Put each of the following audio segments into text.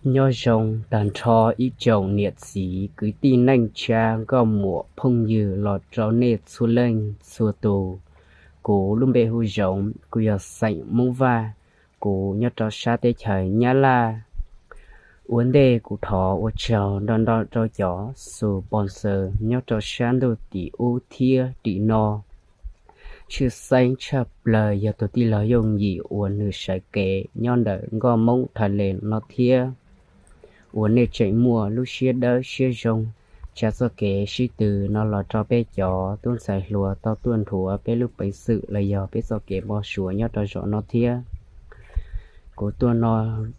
Nyob zoo tag nrho ib tsoom niam txiv kwv tij neej tsa nkauj muam phooj ywg los rau nej txhua leej txhua tus. Kuv lub npe hu Zoov, kuv yog xeem Hmoob Vaj, kuv nyob rau sab teb chaws Nyab Laj. Ua ntej kuv thov ua tsaug nrog nrog rau cov sponsor nyob rau sab ntuj tim ub thiab tim no. Tshwj xeeb tshaj plaws yog tus tij laug Yooj Yim uas nws sawv kev nyob ntawm nkauj Hmoob Thailand no thiab, uas nej tseem muaj lub siab dawb siab zoo tsa txoj kev sib tw no los rau peb cov tub ntxhais hluas tau tuaj nthuav peb lub peev xwm los yog peb txoj kev npau suav nyob rau zaum no thiab. Kuv tuaj no,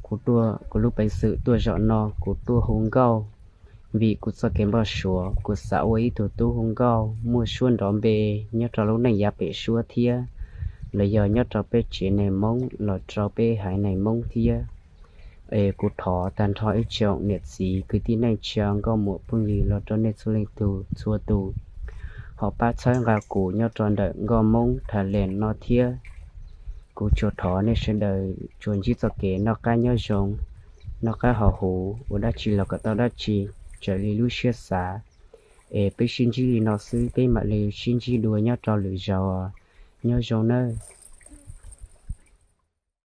kuv tuaj, kuv lub peev xwm tuaj zaum no kuv tuaj hu nkauj, vim kuv txoj kev npau suav kuv xav ua ib tug tub hu nkauj muaj suab nrov npe nyob rau lub neej yav pem suab thiab, los yog nyob rau peb tsev neeg Hmoob los rau peb haiv neeg Hmoob thiab. Es kuv thov tag nrho ib tsoom niam txiv kwv tij neej tsa nkauj muam phooj ywg los rau nej txhua leej txhua tus ho pab txhawb nqa kuv nyob rau ntawm nkauj Hmoob Thailand no thiab. Kuv tsuas thov nej sawv daws tsuas ntsib txoj kev noj qab nyob zoo, noj qab haus huv, ua dab tsi los kom tau dab tsi raws li lub siab xav. Es peb sib ntsib li no xwb, peb mam li sib ntsib dua nyob rau lwm zaus. Nyob zoo nawb.